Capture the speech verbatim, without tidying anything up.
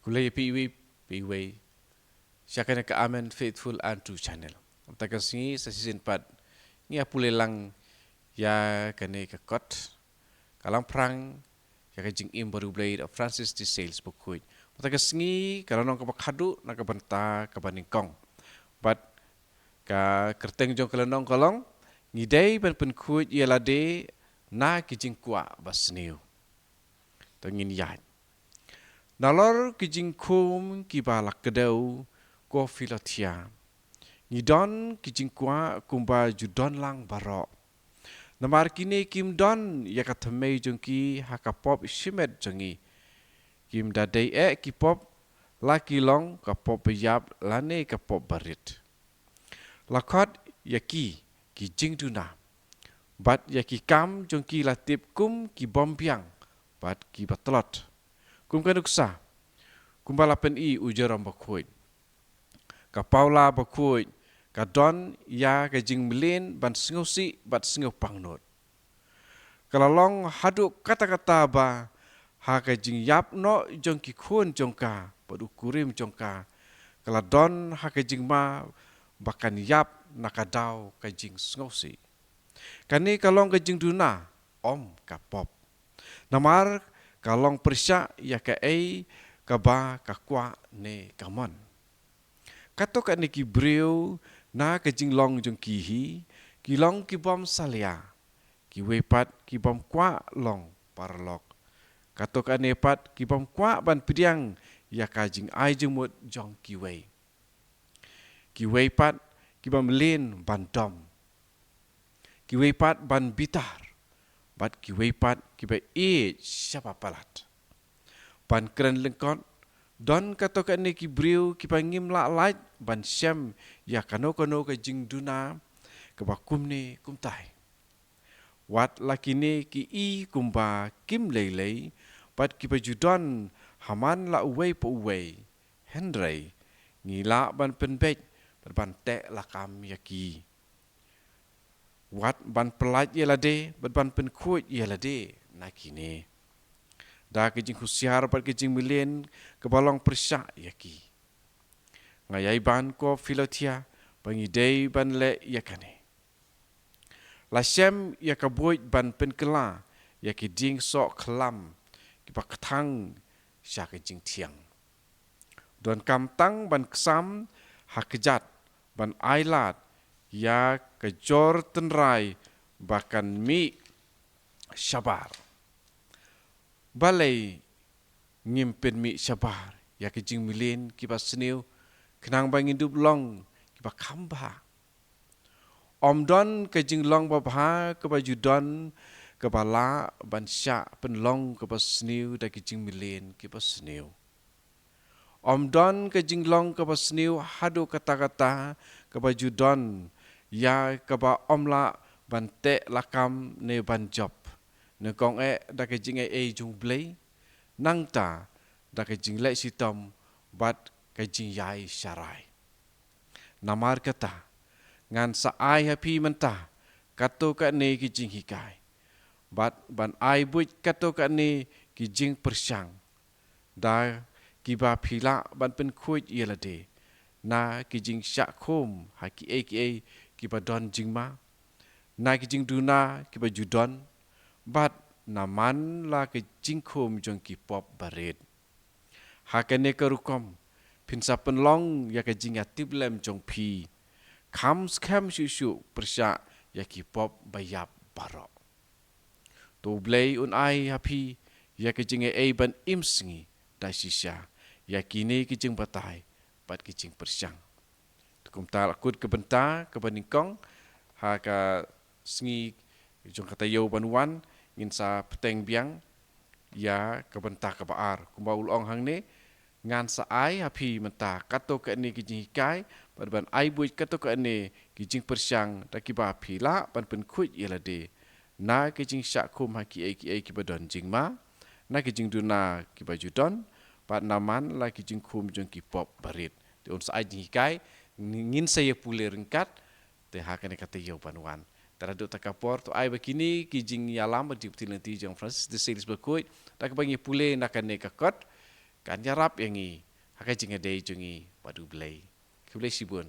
Khublei ïa phi iwei pa iwei sha kane ka Amen Faithful and True Channel. Mynta ka sngi sa shisien pat ngi ïa pule lang ïa kane ka kot, ka Lamphrang ïa ka Jingim Bariewblei da u Francis de Sales Bakhuid. Mynta ka sngi ka la long kaba khadduh na ka bynta kaba nyngkong. Bad ka kyrteng jong ka lynnong ka long, Ngi Dei Ban Pynkhuid Ïa Lade Na Ki Jingkwah Basniew. To ngin ïaid. Nalor ki jingkhum kiba la kdew, ko Philothea, ngi don ki jingkwah kumba ju don lang baroh. Namar kine kim don ïa ka thymmei jong ki ha ka pop shimet jong ngi. Kim da dei eh ki pop, la ki long ka pop baïap lane ka pop barit. La khot ïa ki, ki jingduna, bad ïa ki kam jong ki la tip kum ki bym biang bad kiba tlot. Kum ka nuksa, kumba la pyni u Jerome Bakhuid, ka Paula Bakhuid ka don ïa ka jingmlien ban sngewsih bad sngewpangnud. Ka la long haduh katta katta ba ha ka jingïap noh jong ki khun jong ka bad u kurim jong ka, ka la don ha ka jingma ba kan ïap na ka daw ka jingsngewsih. Kane ka long ka jingduna, ym ka pop. Namar ka long pyrshah ïa kaei kaba ka kwah ne ka mon. Kato kane ki briew, na ka jinglong jong ki hi, ki long ki bym salia, kiwei pat ki bym kwah long paralok. Kato kane pat ki bym kwah ban pdiang ïa ka jingai jingmut jong kiwei. Kiwei pat kiba mlien ban dom. Kiwei pat ban bitar. Bad kiwei pat kiba ïeit shaba palat. Ban kren lyngkot, don kato kane ki briew kiba ngim lah lait ban shem ïa kano kano ka jingduna kaba kumne kumtai. Wat la kine ki i kumba kim lei lei bad kiba ju don ha man la uwei pa uwei, hynrei ngi lah ban pynbeit bad ban teh lakam ïa ki. Wat ban pyllait ïa lade bad ban pynkhuid ïa lade na kine. Da ka jinghusiar bad ka jingmlien kaba long pyrshah ïa ki. Nga ïai ban, ko Philothea, ba ngi dei ban leh ïa kane. La shem ïa ka buit ban pynkylla ïa ki dieng soh khlam kiba kthang sha ka jingthiang. Donkam tang ban ksam ha kjat ban ailad ïa ka jor tynrai ba kan mih shabar. Balei ngim pynmih shabar ïa ka jingmlien kiba sniew, khnang ba ngin dup long kiba kham bha? Ym don ka jinglong babha kaba ju don kaba lah ban shah pynlong kaba sniew da ka jingmlien kiba sniew. Ym don ka jinglong kaba sniew haduh katta katta kaba ju don ïa kaba ym lah ban teh lakam ne ban jop, ne kong eh da ka jingaiei jong U Blei, nangta da ka jingleh shitom bad ka jingïai sharai. Namar kata, ngan sa ai ha phi mynta kato kane ki jinghikai, bad ban ai buit kato kane ki jingpyrshang, da kiba phi lah ban pynkhuid ïa lade na ki jingshah khum ha kiei kiei kiba don jingma, na ki jingduna kiba ju don, bad na man la ka jingkhum jong ki pop barit. Ha kane ka rukom, phin sa pynlong ïa ka jingïatiplem jong phi kham skhem shuh shuh pyrshah ïa ki pop baïap baroh. To U Blei un ai ha phi ïa ka jingaiei ban im sngi da shisha ïa kine ki jingbatai bad ki jingpyrshang. Te kumta la kut ka bynta kaba nyngkong, ha ka sngi jong ka taïew ban wan ngin sa bteng biang ïa ka bynta kaba ar. Kumba u la ong hangne, ngan sa ai ha phi mynta kato kane ki jinghikai, bad ban ai buit kato kane ki jingpyrshang da kiba phi lah ban pynkhuid ïa lade na ki jingshah khum ha kiei kiei kiba don jingma, na ki jingduna kiba ju don, bad na man la ki jingkhum jong ki pop barit. Te un sa ai jinghikai, ngin sa ïa pule ryngkat, te ha kane ka taïew ban wan. Te naduh kata ka por, to ai ba kine ki jingïalam bad jingpyni lynti jong Francis de Sales Bakhuid, da kaba ngi pule na kane ka kot, kan ïarap ïa ngi ha ka jingïadei jong ngi bad U Blei. Khublei shibun.